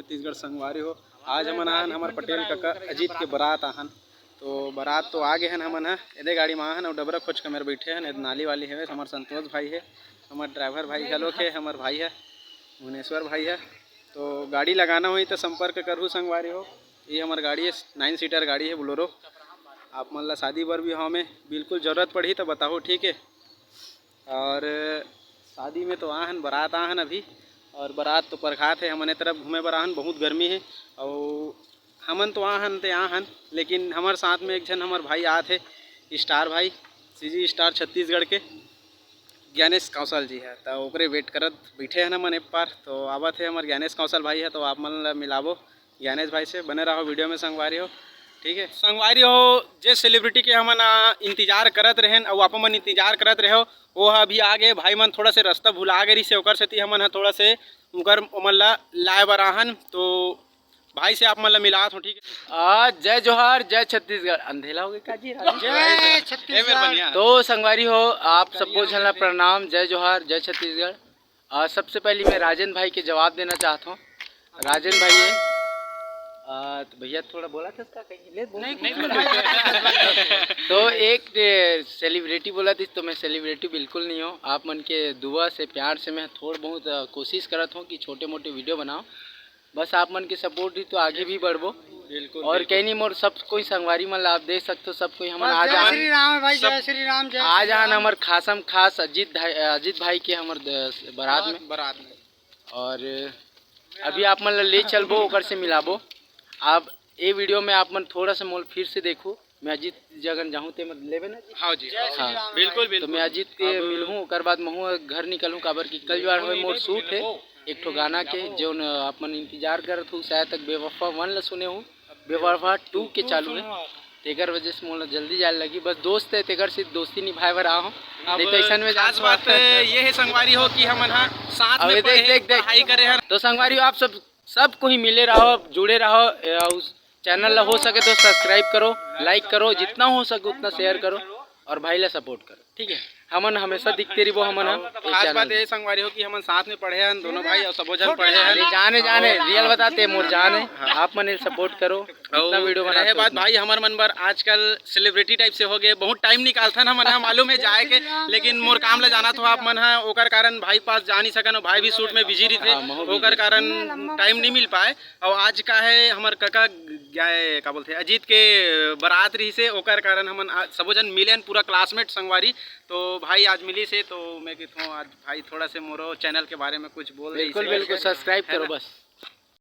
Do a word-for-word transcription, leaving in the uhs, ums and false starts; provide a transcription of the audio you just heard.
छत्तीसगढ़ संगवारी हो, आज हमन आहन हमर पटेल कका अजीत के बरात आहन। तो बरात तो आ गे हन हमन ह, एदे गाड़ी म आहन अउ डबरा खोज के मेर बैठे हन। एदे नाली वाली हवे, हमर संतोष भाई हे, हमर ड्राइवर भाई घलो हे, हमर भाई हे भुवनेश्वर भाई हे। तो गाड़ी लगाना होही तो संपर्क करहू संगवारी हो। ये हमर गाड़ी हे, नाइन सीटर गाड़ी हे बोलेरो। आप मन ला शादी बर भी हमें बिल्कुल जरूरत पड़ही तो बताहू, ठीक है। और शादी में तो आहन, बरात आहन अभी, और बरात तो परघात हे, हमन ए तरफ घूमे बर आहन, बहुत गर्मी हे। और हमन तो आहन ते आहन, लेकिन हमर साथ में एक झन हमर भाई आत हे, स्टार भाई, सीजी स्टार छत्तीसगढ़ के ज्ञानेश कौशल जी हे, तो ओकरे वेट करत बैठे हन हमन ए पार। तो आवत हे हमर ज्ञानेश कौशल भाई हे, तो आप मन ला मिलाबो ज्ञानेश भाई से। बने रहो वीडियो में संगवारी हो, ठीक है। संगवारी हो, जे सेलिब्रिटी के हमन आ, इंतजार करत रहेन, अउ आप मन इंतजार करत रहो, वो ह अभी आ गे। भाई मन थोड़ा से रास्ता भुला गे रहिसे, ओकर सेती हमन ह थोड़ा से उनकर ओमन ला लाए बर आहन। तो भाई से आप मन ला मिलात हो, ठीक है। आ, जय जोहार, जय छत्तीसगढ़। अंधेला हो गया का जी? जय ए, मेरे छत्तीसगढ़। बढ़िया। तो संगवारी हो, आप सबको झन ला प्रणाम, जय जोहार, जय छत्तीसगढ़। आ, सबसे पहले मैं राजेंद्र भाई के जवाब देना चाहता हूँ। राजेंद्र भाई ये, आ, तो भैया थोड़ा बोला था इसका कहीं, ले बोल। नहीं, कुछ नहीं। तो एक ए, सेलिब्रिटी बोला थी, तो मैं सेलिब्रिटी बिल्कुल नहीं हूँ। आप मन के दुआ से, प्यार से मैं थोड़ा बहुत आ, कोशिश करत हूँ कि छोटे मोटे वीडियो बनाओ। बस आप मन के सपोर्ट ही तो आगे भी बढ़बो। बिल्कुल, और बिल्कुल। कहीं नहीं, मोर सब कोई संगवारी मन ला आप देख सकते हो, सब कोई हमन बस आज जय आहन, श्री राम है भाई, सब जय श्री राम, जय आज श्री आहन राम। हमर खासम खास अजीत भाई, अजीत भाई के हमर द-, बारात में। बारात में। और अभी आप मन ला ले चलबो, ओकर से मिलाबो। आप ए वीडियो में आप मन थोड़ा सा मोल फिर से देखो, मैं अजीत जगन जाहूँ ते मत लेबे ना जी? हाँ जी, जय हाँ। श्री राम बिल्कुल, भाई। तो बिल्कुल। मैं अजीत के अब मिलहूँ, ओकर बाद महूँ घर निकलहूँ, काबर कि कल जुआर होए मोर शूट है एक ठो गाना के, जोन आप मन इंतजार करत हो, शायद तक बेवफा वन ला सुने हो, बेवफा टू के चालू है, तेकर वजह से मोला जल्दी जाए लगी। बस दोस्त है, तेकर से दोस्ती निभाए बर आए हो, अब नहीं तो ऐसन में खास जान बात ये है संगवारी हो कि हमन ह साथ अब में ये देख, पढ़े, देख, देख। पढ़ाई करे हन। तो संगवारी हो, आप सब, सब कोई मिले रहो, जुड़े रहो, ए, उस चैनल ला हो सके तो सब्सक्राइब करो, लाइक करो, जितना हो सके उतना शेयर करो और भाई ला सपोर्ट करो, ठीक है। हमन हमेशा दिखते रहिबो, हमन ह ए खास चैनल बात में। ये संगवारी हो कि हमन साथ में पढ़े हन दोनों भाई और सबो झन पढ़े हन। अरे जाने, जाने, रियल बताते, मोर जान है, हाँ। आप मन सपोर्ट करो, इतना और वीडियो रहे बनाते बात उतना। भाई, हमर मन बर आजकल सेलिब्रिटी टाइप से हो गए, बहुत टाइम निकालथन हमन ह, मालूम है जाए के, लेकिन मोर काम ला जानत हो आप मन ह, ओकर कारण भाई पास जा नहीं सकन, भाई भी शूट में बिजी रहिथे, हाँ, महू बिजी ओकर रहिथे। कारण टाइम नहीं मिल पाए। और आज का है हमर कका गए, का बोलते हैं, अजीत के बारात रहिसे, ओकर कारण हमन आज सबो झन मिले हन, पूरा क्लासमेट संगवारी। तो भाई आज मिलिसे, तो मैं कहता हूँ आज भाई थोड़ा से मोरो चैनल के बारे में कुछ बोल दे बिल्कुल, इसे। बिल्कुल, सब्सक्राइब है करो ना? बस।